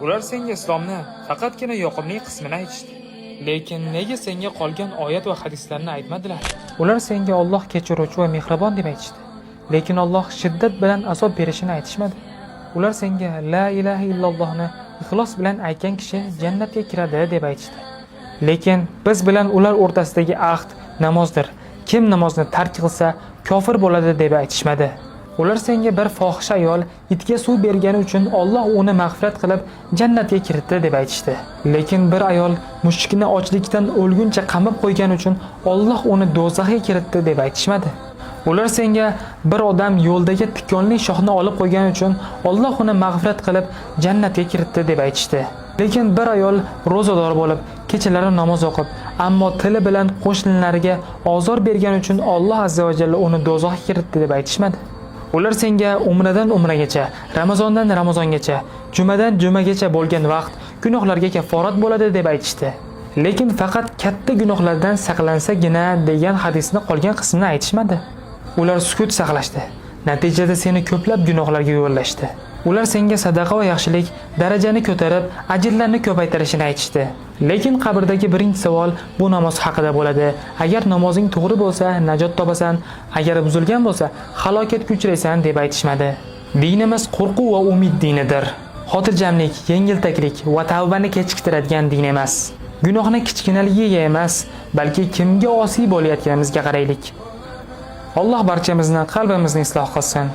Ular senga islomni faqatgina yoqimli qismini aytishdi. Lekin nega senga qolgan oyat va hadislarni aytmadilar? Ular senga Alloh kechiruvchi va mehribon deb aytishdi. Lekin Alloh shiddat bilan azob berishini aytishmadi. Ular senga la ilaha illallohni ixlos bilan aytgan kishi jannatga kiradi deb aytishdi. Lekin biz bilan ular o'rtasidagi ahd namozdir. Kim namozni tark qilsa, kofir bo'ladi deb aytishmadi. Ular senga bir fohisha ayol itga suv bergani uchun Alloh uni mag'firat qilib jannatga kiritdi deb aytishdi. Lekin bir ayol mushukni ochlikdan o'lguncha qamab qo'ygani uchun Alloh uni do'zaxga kiritdi deb aytishmadi. Ular senga bir odam yo'ldagi tikonli shoxni olib qo'ygani uchun Alloh uni mag'firat qilib jannatga kiritdi deb aytishdi. Lekin bir ayol ro'zador bo'lib, kechalari namoz o'qib, ammo tili bilan qo'shnilariga ozor bergani uchun Alloh azza va jalla uni do'zaxga kiritdi deb aytishmadi. Ular senga umradan umragacha, Ramazondan Ramazongacha, jumadan jumagacha bo'lgan vaqt gunohlarga kafforat bo'ladi deb aytishdi. Lekin faqat katta gunohlardan saqlansagina degan hadisni qolgan qismini aytishmadi. Ular sukut saqlashdi. Natijada seni ko'plab gunohlarga yo'llashdi. Ular senga sadaqa va yaxshilik darajani ko'tarib, ajrlarni ko'paytirishini aytishdi. Lekin qabrdagi birinchi savol bu namoz haqida bo'ladi. Agar namozing to'g'ri bo'lsa, najot topasan, agar buzilgan bo'lsa, halokatga uchraysan deb aytishmadi. Dinimiz qo'rquv va umid dinidir. Xotirjamlik, yengiltaklik va tavbani kechiktiradigan din emas. Gunohni kichkinaligiga emas, balki kimga osiy bo'layotganimizga qaraylik. Alloh barchamizni qalbimizni isloh qilsin.